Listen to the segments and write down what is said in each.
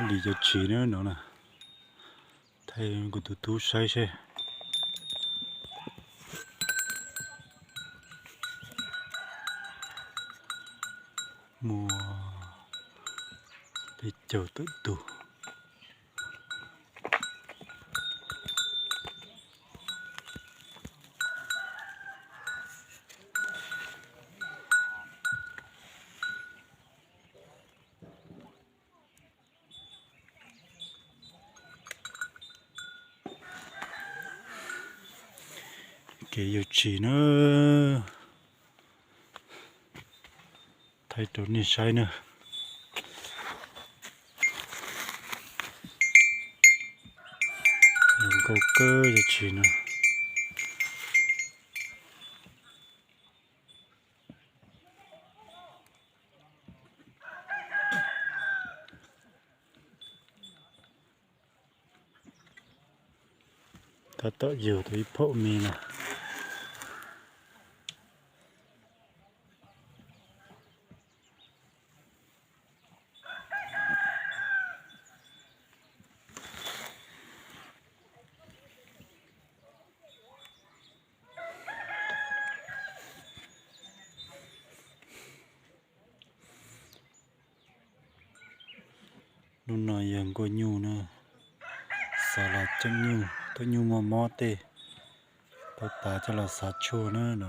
Li cov tshis na no na, thaij kuv tus tub saib seb. Muaj peb caug tawm tus. Kev yug tshis na, thaij rau nej saib na. Zoo nkauj kawg yug tshis na. Tab tom yug tau ib phaum me na. Lub no yog nkuaj nyuj na, xav los tseem nyuj, tuaj nyuj muaj mob tej, tau tav coj los xav tshuaj na no.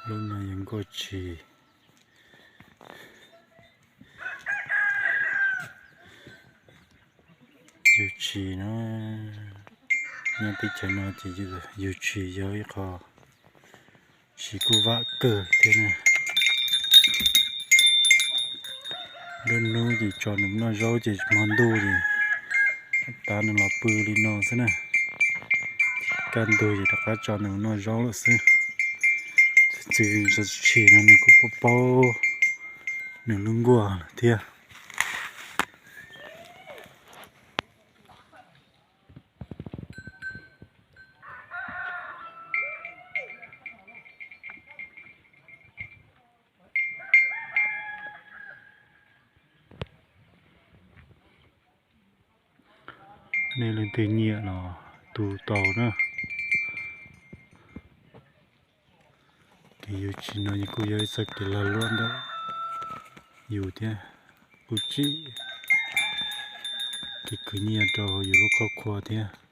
Lub no yog nkuaj tshis. Yug tshis no, nyob teb chaws no ces yug tshis yog ib qho tsis kuj vam kawg thiab na. Lub hnub ces tso nws noj zaub ces hmo ntuj ces tav nws los pw li no xwb na. Kaj ntug ces rov qab tso nws noj zaub lawm xwb. Txi tshis no nws kuj paub paub nws lub nkuaj lawm thiab. Nej leej twg nyiam los tu tau na. Kev yug tshis no kuj yog ib txoj kev lag luam ntawm yus thiab, kuj tsim kev khwv nyiaj rau yus lub khuab khua thiab.